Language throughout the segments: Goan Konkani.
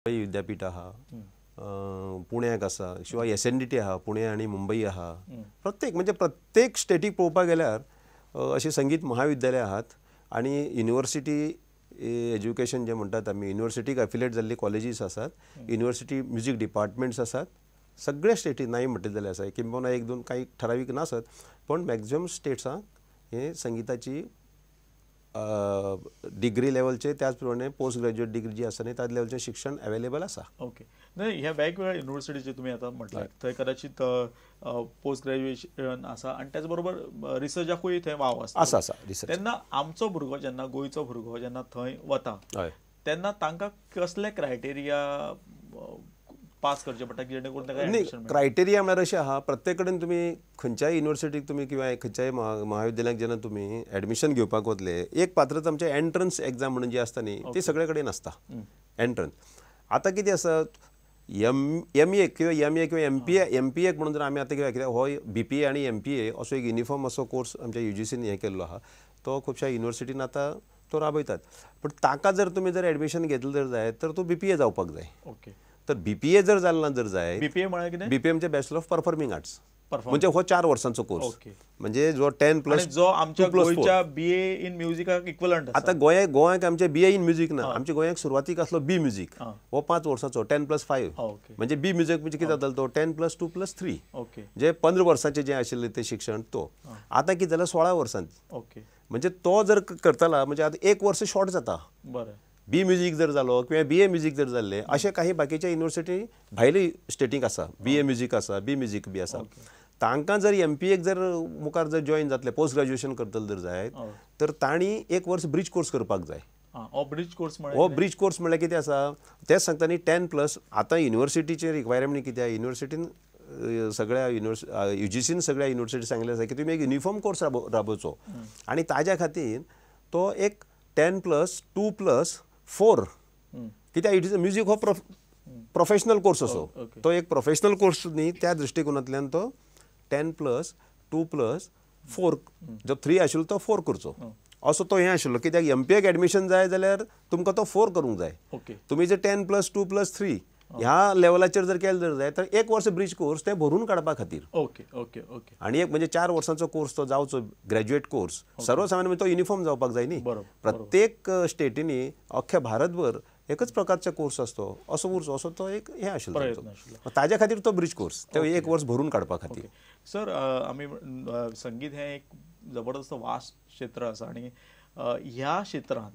मुंबई विद्यापीठ आहा, पुण्याक आसा, शिवाय SNDT आहा, पुणे आनी मुंबई आहा. प्रत्येक म्हणजे प्रत्येक स्टेटीक पळोवपाक गेल्यार अशें संगीत महाविद्यालय आहात आनी युनिवर्सिटी एज्युकेशन जे म्हणटात आमी, युनिवर्सिटीक एफिलिएट जाल्ली कॉलेजीस आसात, युनिवर्सिटी म्युजीक डिपार्टमेंट्स आसात. सगळे स्टेटी नाही म्हणटले जाल्यार आसा, किंबहुना एक दोन कांय ठरावीक नासत, पण मॅक्झिमम स्टेट्सांक हे संगिताची डिग्री लेवलचे त्याच प्रमाणे पोस्ट ग्रॅज्युएट डिग्री जी आसा न्ही त्या लेवलचें शिक्षण अवेलेबल आसा. ओके, न्हय ह्या वेगवेगळ्या युनिवर्सिटीचे तुमी आतां म्हटलें थंय कदाचित पोस्ट ग्रॅज्युएशन आसा आनी त्याच बरोबर रिसर्चाकूय थंय वाव आसा. आसा आसा रिसर्च. तेन्ना आमचो भुरगो जेन्ना, गोंयचो भुरगो जेन्ना थंय वता तेन्ना तांकां कसले क्रायटेरिया पास करचे पडटा जेणे करून ताका न्ही? क्रायटेरिया म्हळ्यार अशें आहा, प्रत्येक कडेन तुमी खंयच्याय युनिवर्सिटीक तुमी किंवा खंयच्याय महाविद्यालयाक जेन्ना तुमी एडमिशन घेवपाक वतले, एक पात्रता आमचे एंट्रन्स एग्जाम म्हणून जी आसता न्ही ती सगळे कडेन आसता एंट्रन्स. आतां कितें आसा, MA किंवा MA किंवा MPA म्हणून जर आमी आतां कित्याक हो BPA आनी MPA असो एक युनिफॉर्म असो कोर्स आमच्या UGCन हें केल्लो आहा, तो खुबश्या युनिवर्सिटीन आतां तो राबयतात. पूण ताका जर तुमी जर एडमिशन घेतलें जर जाय तर तो BPA जावपाक जाय. ओके, तर BPA जर जालें ना जर जाय, BPA म्हळ्यार कितें? BPA म्हणजे बॅचलर ऑफ परफॉर्मिंग आर्ट्स, म्हणजे हो 4 वर्सांचो कोर्स, म्हणजे जो 10+2 जो आमच्या गोंयच्या BA इन म्युझिकाक इक्विवलंट. आतां गोंयाक आमचे BA in music ना, आमच्या गोंयाक सुरवातीक आसलो बी म्युझिक, हो 5 वर्सांचो 10+5, म्हणजे बी म्युझिक म्हणजे कितें जातालो तो 10+2+3, जे 15 वर्सांचें जें आशिल्लें तें शिक्षण. तो आतां कितें जालें 16 वर्सांत, म्हणजे तो जर करतला म्हणजे आतां 1 वर्स शॉर्ट जाता. बरें, बी म्युझिक जर जालो किंवा BA music जर जाल्लें, अशें काही बाकीच्या युनिवर्सिटी भायले स्टेटीक आसा, BA music आसा, बी म्युझिक बी आसा, तांकां जर MPA जर मुखार जर जॉईन जातले, पोस्ट ग्रॅज्युएशन करतले जर जाय तर तांणी 1 वर्स ब्रिज कोर्स करपाक जाय. हो ब्रिज कोर्स, हो ब्रिज कोर्स म्हणल्यार कितें आसा तेंच सांगता न्ही, 10+. आतां युनिवर्सिटीचें रिक्वायरमेंट कितें आहा, युनिवर्सिटीन सगळ्या UGCन सगळ्या युनिवर्सिटी सांगलें आसा की तुमी एक युनिफॉर्म कोर्स राबोवचो आनी ताज्या खातीर तो एक 10+2+4, कित्याक it is music हो प्रोफेशनल कोर्स असो, तो एक प्रोफेशनल कोर्स न्ही, त्या दृश्टिकोनांतल्यान तो 10+2+4 जो 3 आशिल्लो तो 4 करचो असो तो हें आशिल्लो. कित्याक MPA admission जाय जाल्यार तुमकां तो 4 करूंक जाय. तुमी जर 10+2+3 ह्या लेवलाचेर जर केलें जर जाय तर 1 वर्स ब्रिज कोर्स तें भरून काडपा खातीर. ओके ओके ओके, आनी एक म्हणजे 4 वर्सांचो कोर्स तो जावचो ग्रॅज्युएट कोर्स, सर्वसामान्य म्हणजे तो युनिफॉर्म जावपाक जाय न्ही. प्रत्येक स्टेटींनी अख्ख्या भारतभर एकच प्रकारचो कोर्स आसतो असो उरचो, असो तो एक हें आशिल्लो, ताज्या खातीर तो ब्रिज कोर्स तो 1 वर्स भरून काडपा खातीर. सर, आमी संगीत हें एक जबरदस्त वास्ट क्षेत्र आसा आनी ह्या क्षेत्रांत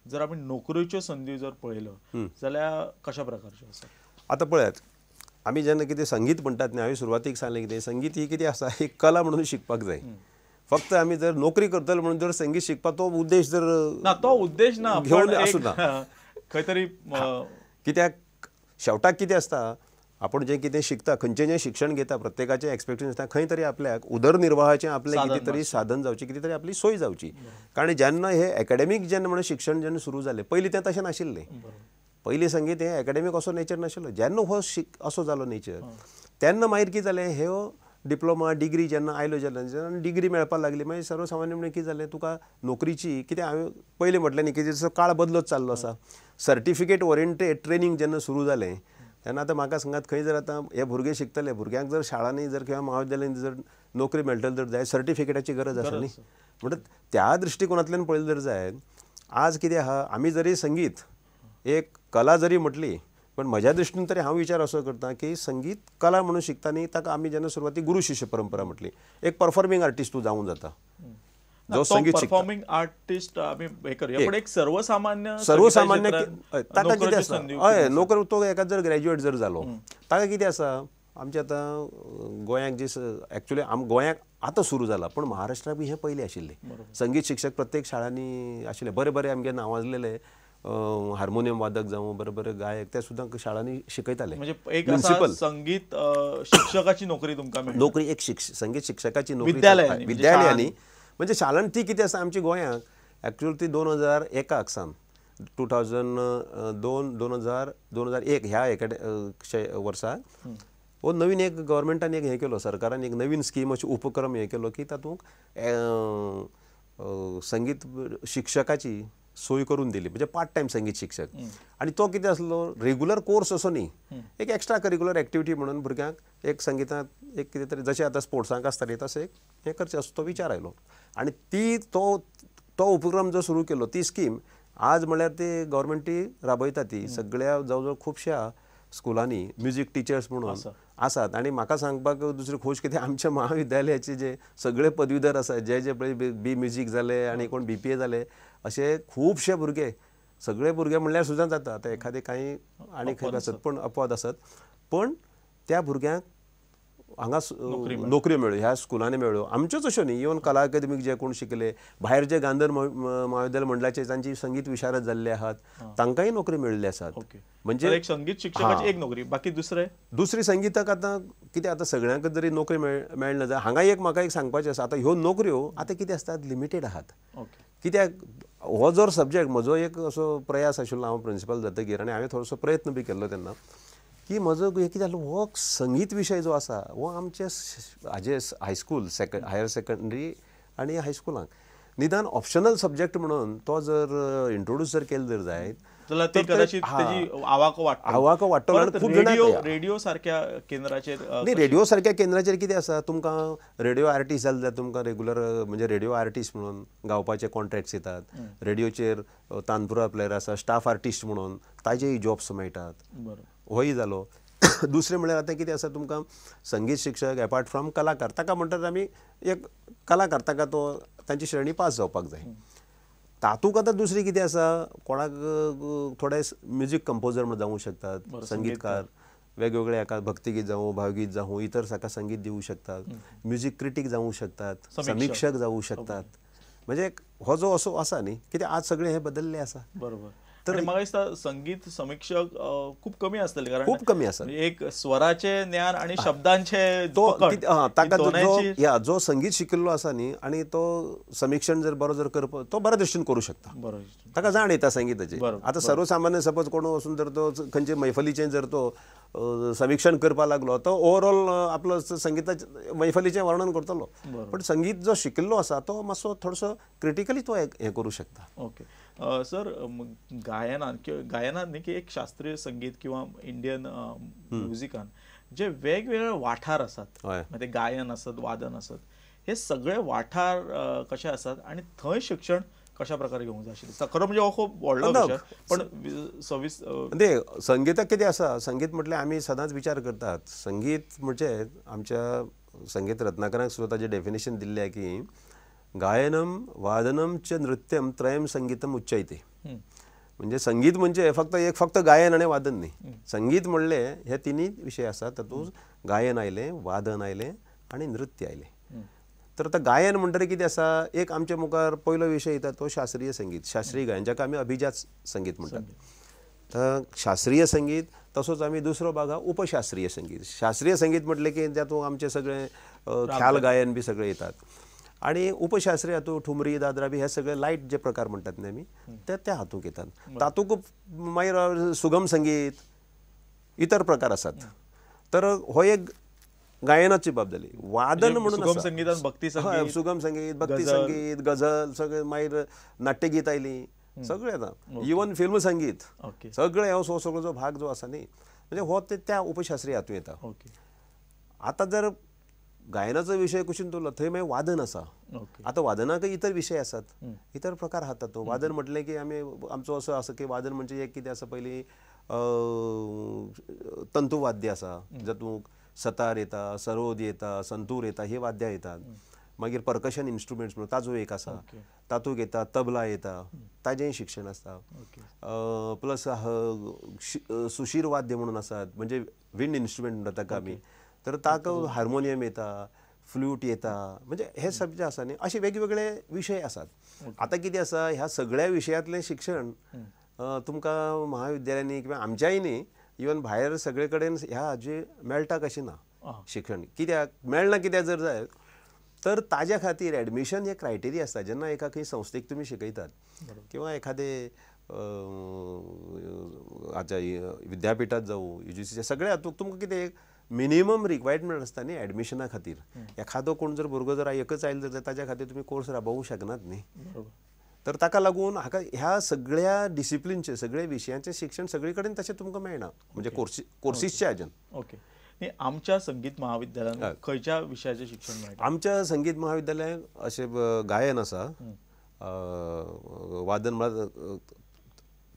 जर आमी नोकरेच्यो संदी जर पळयल्यो जाल्यार कशा प्रकारच्यो आसा? आतां पळयात, आमी जेन्ना कितें संगीत म्हणटात न्ही, हांवें सुरवातीक सांगलें कितें संगीत ही कितें आसा, एक कला म्हणून शिकपाक जाय. फक्त आमी जर नोकरी करतले म्हणून जर संगीत शिकपाक तो उद्देश जर ना, तो उद्देश ना घेवन आसूं ना खंय तरी, कित्याक शेवटाक कितें आसता, आपण जें कितें शिकता, खंयचें जें शिक्षण घेता, प्रत्येकाचें एक्सपेक्टेशन आसता खंय तरी आपल्याक उदरनिर्वाहाचें आपलें कितें तरी साधन जावचें, कितें तरी आपली सोय जावची. कारण जेन्ना हे एकाडेमीक जेन्ना म्हणून शिक्षण जेन्ना सुरू जालें, पयलीं तें तशें नाशिल्लें. पयलीं संगीत हें एकाडेमीक असो नेचर नाशिल्लो. जेन्ना हो असो जालो नेचर, तेन्ना मागीर कितें जालें, ह्यो डिप्लोमा डिग्री जेन्ना आयल्यो, जेन्ना डिग्री मेळपाक लागली, मागीर सर्वसामान्य म्हणून कितें जालें, तुका नोकरीची कितें, हांवें पयलीं म्हटलें न्ही की जसो काळ बदलत चाललो आसा, सर्टिफिकेट ओरिएंटेड ट्रेनींग जेन्ना सुरू जालें तेन्ना आतां म्हाका सांगात, खंय जर आतां हे भुरगे शिकतले, भुरग्यांक जर शाळांनी जर किंवा महाविद्यालयांनी जर नोकरी मेळटली जर जाय, सर्टिफिकेटाची गरज आसा न्ही. म्हणटच त्या दृश्टिकोनांतल्यान पळयलें जर जाय, आज कितें आहा, आमी जरी संगीत एक कला जरी म्हटली, पण म्हज्या दृश्टीन तरी हांव विचार असो करता की संगीत कला म्हणून शिकता न्ही, ताका आमी जेन्ना सुरवातीक गुरू शिष्य परंपरा म्हटली, एक परफॉर्मिंग आर्टिस्ट तूं जावूं जाता, जो संगीत परफॉर्मिंग आर्टिस्ट आमी हे करूया, पण एक सर्वसामान्य सर्वसामान्य ताका कितें आसा, हय नोकरी, तो एका जर ग्रॅज्युएट जर जालो ताका कितें आसा, आमचे आतां गोंयाक जे एक्चुअली गोंयाक आतां सुरू जाला, पण महाराष्ट्राक बी हें पयलीं आशिल्लें. संगीत शिक्षक प्रत्येक शाळांनी आशिल्ले, बरे बरे आमगे नांवाजलेले हार्मोनियम वादक जावं, बरे बरे गायक ते सुद्दां शाळांनी शिकयताले. म्हणजे एक संगीत शिक्षकाची नोकरी तुमकां मेळटा, नोकरी एक संगीत शिक्षकाची नोकरी विद्यालयांनी, म्हणजे शाळांत ती कितें आसा आमच्या गोंयांक एक्चुअली ती 2001 सावन 2002 2001 ह्या एका वर्सा हो नवीन एक गव्हर्मेंटान एक हें केलो, सरकारान एक नवीन स्कीम अशें उपक्रम हें केलो की तातूंत संगीत शिक्षकाची सोय करून दिली, म्हणजे पार्ट टायम संगीत शिक्षक. आनी तो कितें आसलो रेगुलर कोर्स असो न्ही, एक एक्स्ट्रा करिक्युलर एक्टिविटी म्हणून भुरग्यांक एक संगितांत एक कितें तरी जशें आतां स्पोर्ट्सांक आसता न्ही तशें एक हें करचें असो तो विचार आयलो. आनी ती तो तो उपक्रम जो सुरू केलो ती स्कीम आज म्हणल्यार ती गव्हर्मेंट ती राबयता ती सगळ्या जवळ जवळ खुबश्या स्कुलांनी म्युजीक टिचर्स म्हणून आसात. आनी म्हाका सांगपाक दुसरी खोश कितें, आमच्या महाविद्यालयाचे जे सगळे पदवीधर आसात, जे जे पळय बी म्युजीक जाले आनी कोण BPA जाले, अशे खुबशे भुरगे, सगळे भुरगे म्हणल्यार सुद्दां जाता, आतां एखादे कांय आनी खंय आसत पण अपवाद आसत, पण त्या भुरग्यांक हांगा नोकऱ्यो मेळ्ळ्यो, ह्या स्कुलांनी मेळ्ळ्यो. आमच्योच अश्यो न्ही, इवन कला अकादमीक जे कोण शिकले, भायर जे गांधर्व महाविद्यालय मंडळाचे जांची संगीत विशारद जाल्ले आहात तांकांय नोकरी मेळिल्ली आसात. म्हणजे एक संगीत शिक्षकाची एक नोकरी, बाकी दुसरे दुसरी संगीताक आतां कितें आतां सगळ्यांक जरी नोकरी मेळना जाल्यार हांगा एक म्हाका एक सांगपाचें आसा, आतां ह्यो नोकऱ्यो आतां कितें आसतात लिमिटेड आहात. कित्याक हो जर सब्जेक्ट म्हजो एक असो प्रयास आशिल्लो हांव प्रिंसिपल जातकीर, आनी हांवें थोडोसो प्रयत्न बी केल्लो तेन्ना की म्हजो हें कितें जालो हो संगीत विशय जो आसा हो आमचे हाजे हायस्कूल हायर सेकंडरी आनी हायस्कुलांक निदान ऑप्शनल सब्जेक्ट म्हणून तो जर इंट्रोड्यूस जर केलो जर जायत जाल्यार ते कदाचित तेजी आवाको वाडटलो. आनी खूब जाणां रेडिओ सारक्या केंद्राचेर न्ही, रेडिओ सारक्या केंद्राचेर कितें आसा, तुमकां रेडिओ आर्टिस्ट जाले जाल्यार तुमकां रेगुलर म्हणजे रेडिओ आर्टिस्ट म्हणून गावपाचे कॉन्ट्रॅक्ट्स येतात, रेडिओचेर तानपुरा प्लेयर आसा स्टाफ आर्टिस्ट म्हणून ताजेय जॉब्स मेळटात, होय जालो. दुसरें म्हणल्यार आतां कितें आसा, तुमकां संगीत शिक्षक एपार्ट फ्रॉम कलाकार, ताका म्हणटात आमी एक कलाकार, ताका तो तांची श्रेणी पास जावपाक जाय. तातूंत आतां दुसरी कितें आसा, कोणाक थोडे म्युजीक कंपोजर म्हण जावूंक शकतात, संगीतकार वेगवेगळे हाका भक्तिगीत जावं भावगीत जावं इतर सारका संगीत दिवूं शकतात, म्युजीक क्रिटीक जावूं शकतात, समिक्षक जावूं शकतात. म्हणजे हो जो असो आसा न्ही, कित्याक आज सगळें हें बदल्लें आसा. बरोबर. तर म्हाका दिसता संगीत समिक्षक खूब कमी आसतले, कारण खूब कमी आसा. एक स्वराचे ज्ञान आणि शब्दांचे तो ताका जो जो संगीत शिकिल्लो आसा न्ही आणि तो समिक्षण जर बरो जर करप तो बऱ्या दृश्टीन करूं शकता, ताका जाण येता संगीताची. आतां सर्वसामान्य सपोज कोण वचून जर तो खंयचे मैफलीचें जर तो समिक्षण करपाक लागलो तो ओवरऑल आपलो संगीताचें मैफलीचें वर्णन करतलो, पण संगीत जो शिकिल्लो आसा तो मातसो थोडोसो क्रिटिकली तो हें करूं शकता. ओके सर, गायनान गायनान न्ही की एक शास्त्रीय संगीत किंवा इंडियन म्युजिकान जे वेगवेगळे वाठार आसात, म्हणजे गायन आसत वादन आसत, हे सगळे वाठार कशे आसात आणि थंय शिक्षण कशा प्रकारे घेवंक जाय आशिल्लें? खरो म्हणजे हो खूब व्हडलो विशय, पण सवीस संगीताक कितें आसा, संगीत म्हटल्यार आमी सदांच विचार करतात, संगीत म्हणजे आमच्या संगीत रत्नाकरांक सुद्दां ताजें डेफिनेशन दिल्लें की गायनम वादनम च नृत्यम त्रयम संगीतम उच्चयते. म्हणजे संगीत म्हणजे फक्त एक फक्त गायन आनी वादन न्ही, संगीत म्हणलें हे तिनूय विशय आसात, तातूंत गायन आयलें, वादन आयलें आनी नृत्य आयलें. तर आतां गायन म्हणटकीर कितें आसा, एक आमच्या मुखार पयलो विशय येता तो शास्त्रीय संगीत, शास्त्रीय गायन जाका आमी अभिजात संगीत म्हणटात. तर शास्त्रीय संगीत, तसोच आमी दुसरो भाग आहा उपशास्त्रीय संगीत. शास्त्रीय संगीत म्हटलें की तातूंत आमचें सगळें ख्याल गायन बी सगळें येतात, आणि उपशास्त्रीय हातूंत ठुमरी दादरा बी हे सगळे लायट जे प्रकार म्हणटात न्ही आमी ते त्या हातूंत येतात. तातूंत मागीर सुगम संगीत इतर प्रकार आसात. तर हो एक गायनाची बाब जाली. वादन म्हणून सुगम संगीतान भक्ती संगीत, सुगम संगीत, भक्ती संगीत, गझल सगळें, मागीर नाट्यगीत आयलीं, सगळें येता, इवन फिल्म संगीत सगळें हो सगळो जो भाग जो आसा न्ही म्हणजे हो ते त्या उपशास्त्रीय हातूंत येता. आतां जर गायनाचो विशय कुशीन दवरलो थंय मागीर वादन आसा. आतां वादनाक इतर विशय आसात, इतर प्रकार आहात. तातूंत वादन म्हटलें की आमी आमचो असो आसा की वादन म्हणजे एक कितें आसा, पयलीं तंतुवाद्य आसा जातूंत सतार येता, सरोद येता, संतूर येता, ही वाद्यां येतात. मागीर पर्कशन इन्स्ट्रुमेंट्स म्हणून ताजो एक आसा, तातूंत येता तबला येता, ताजेंय शिक्षण आसता. प्लस सुशीर वाद्य म्हणून आसात, म्हणजे विंड इन्स्ट्रुमेंट म्हणटा ताका आमी, तर ताका हार्मोनियम येता, फ्लूट येता, म्हणजे हे सब्जेक्ट आसा न्ही, अशे वेगवेगळे विशय आसात. आतां कितें आसा, ह्या सगळ्या विशयांतलें शिक्षण तुमकां महाविद्यालयांनी किंवा आमच्याय न्ही इवन भायर सगळे कडेन ह्या हाजे मेळटा कशें ना शिक्षण. कित्याक मेळना, कित्याक जर जाय तर ताज्या खातीर एडमिशन हे क्रायटेरिया आसता. जेन्ना एका खंय संस्थेक तुमी शिकयतात किंवा एखादे हाच्या विद्यापिठात जावं UGCच्या सगळ्या हातूंत तुमकां कितें एक मिनिमम रिक्वायरमेंट आसता न्ही एडमिशना खातीर. एखादो कोण जर भुरगो जर एकच आयलो जर ताज्या खातीर तुमी कोर्स राबोवंक शकनात न्ही. तर ताका लागून हाका ह्या सगळ्या डिसिप्लिनचे सगळे विशयांचें शिक्षण सगळे कडेन तशें तुमकां मेळना, म्हणजे कोर्सीसच्या हाजेन. ओके, आमच्या संगीत महाविद्यालयात खंयच्या विशयाचें शिक्षण मेळटा? आमच्या संगीत महाविद्यालयांत अशें गायन आसा, वादन म्हळ्यार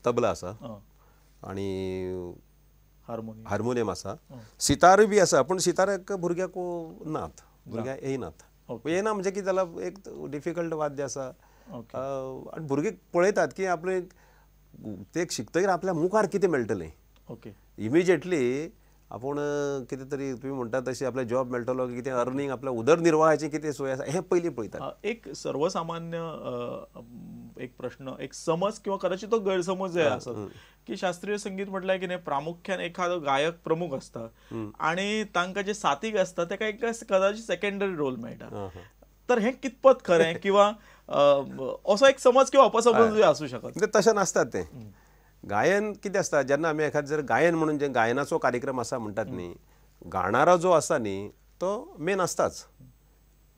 तबला आसा आनी हार्मोनियम आसा, सितारूय बी आसा, पूण सिताराक भुरग्याक नात, भुरग्याक येयनात. येयना म्हणजे कितें जालां, एक डिफिकल्ट वाद्य आसा आनी भुरगे पळयतात की आपले ते शिकतकीर आपल्या मुखार कितें मेळटलें. ओके, इमिजिएटली आपूण कितें तरी तुमी म्हणटा तशें आपल्या जॉब मेळटलो, कितें अर्निंग आपल्या उदरनिर्वाहाची कितें सोय आसा हें पयलीं पळयतात. एक सर्वसामान्य एक प्रश्न, एक समज किंवा कदाचित तो गैरसमज आसत की शास्त्रीय संगीत म्हटल्यार कितें प्रामुख्यान एखादो गायक प्रमुख आसता आनी तांकां जे साथीक आसता ताका एक कदाचित सेकंडरी रोल मेळटा. तर हें कितपत खरें किंवा असो एक समज किंवा अपसमजूय आसूं शकत? तशें नासता तें. गायन कितें आसता, जेन्ना आमी एखादें जर गायन म्हणून जे गायनाचो कार्यक्रम आसा म्हणटात न्ही, गाणारो जो आसा न्ही तो मेन आसताच,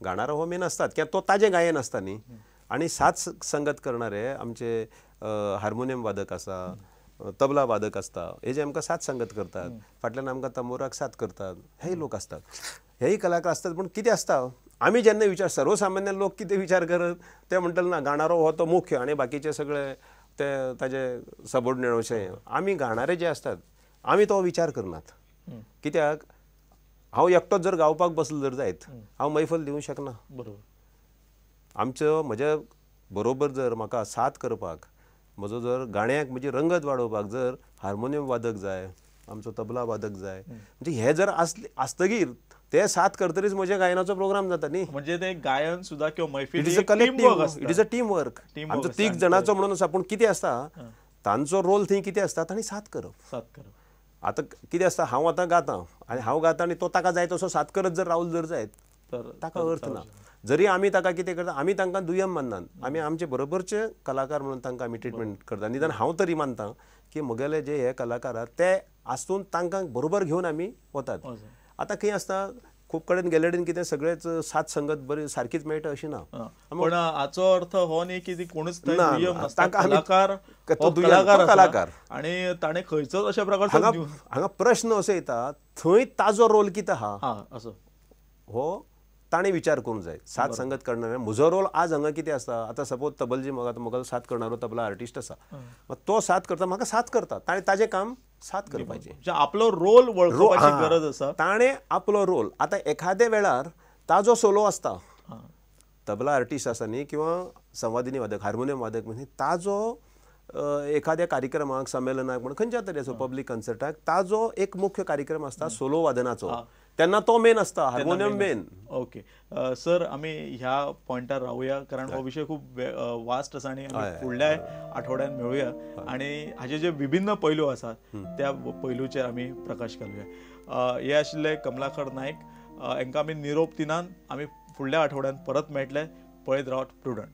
गाणारो हो मेन आसतात कित्याक तो ताजें गायन आसता न्ही. आनी साथ संगत करणारे आमचे हार्मोनियम वादक आसा, तबला वादक आसता, हे जे आमकां साथ संगत करतात, फाटल्यान आमकां तंबोराक साथ करतात, हेय लोक आसतात, हेय कलाकार आसतात. पूण कितें आसता, आमी जेन्ना विचार सर्वसामान्य लोक कितें विचार करत ते म्हणटले ना गाणारो हो तो मुख्य आनी बाकीचे सगळे ते ताजे सबॉर्डिनेट अशें. आमी गाणारे जे आसतात आमी तो विचार करनात, कित्याक हांव एकटोच जर गावपाक बसलो जर जायत हांव मैफल दिवंक शकना. बरोबर, आमचो म्हज्या बरोबर जर म्हाका साथ करपाक, म्हजो जर गाण्याक म्हजी रंगत वाडोवपाक जर हार्मोनियम वादक जाय, आमचो तबला वादक जाय, म्हणजे हे जर आसतगीर ते साथ करतरीच म्हज्या गायनाचो प्रोग्राम जाता न्ही. म्हणजे ते गायन सुद्दां किंवा मैफिल it is a collective, it is a team work. आमचो तीग जाणांचो म्हणून आसा, पूण कितें आसता तांचो रोल थंय कितें आसता, तांणी साथ करप. साथ करप. आतां कितें आसता, हांव आतां गाता आनी हांव गाता आनी तो ताका जाय तसो साथ करत जर रावल जर जायत तर ताका अर्थ ना. जरी आमी ताका कितें करता, आमी तांकां दुय्यम माननात, आमी आमचे बरोबरचे कलाकार म्हणून तांकां आमी ट्रिटमेंट करता. निदान हांव तरी मानता की म्हगेले जे हे कलाकार आहात ते आसून तांकां बरोबर घेवन आमी वतात. आतां खंय आसता खूब कडेन गॅलरीन कितें सगळेच साथ संगत बरी सारकीच मेळटा अशी ना. पण हाचो अर्थ हो न्ही की कोणूच कलाकार कलाकार आनी ताणें खंयचोच अशा प्रकारचो हांगा प्रश्न असो येता थंय ताजो रोल कितें आहा असो हो ताणें विचार करूंक जाय. साथ संगत करणारे म्हजो रोल आज हांगा कितें आसता, आतां सपोज तबलजी म्हाका म्हगेलो साथ करणारो तबला आर्टिस्ट आसा, तो साथ करता, म्हाका साथ करता, ताणें ताजें काम साथ करपाचें, आपलो रोल वळखुपाची गरज आसा. ताणें आपलो रोल आतां एखाद्या वेळार ताजो सोलो आसता, तबला आर्टिस्ट आसा न्ही किंवा संवादिनी वादक हार्मोनियम वादक म्हणजे ताजो एखाद्या कार्यक्रमाक संमेलनाक म्हण खंयच्या तरी असो पब्लीक कन्सर्टाक ताजो एक मुख्य कार्यक्रम आसता सोलो वादनाचो, तेन्ना तो मेन आसता, हार्मोनियम मेन. ओके सर, आमी ह्या पॉयंटार रावया कारण हो विशय खूब वास्ट आसा आनी आमी फुडल्या आठवड्यान मेळुया आनी हाजे जे विभिन्न पैलू आसात त्या पैलूचेर आमी प्रकाश घालुया. हे आशिल्ले कमलाकर नायक, हांकां आमी निरोप दिनान आमी फुडल्या आठवड्यान परत मेळटले. पळयत रावत प्रुडंट.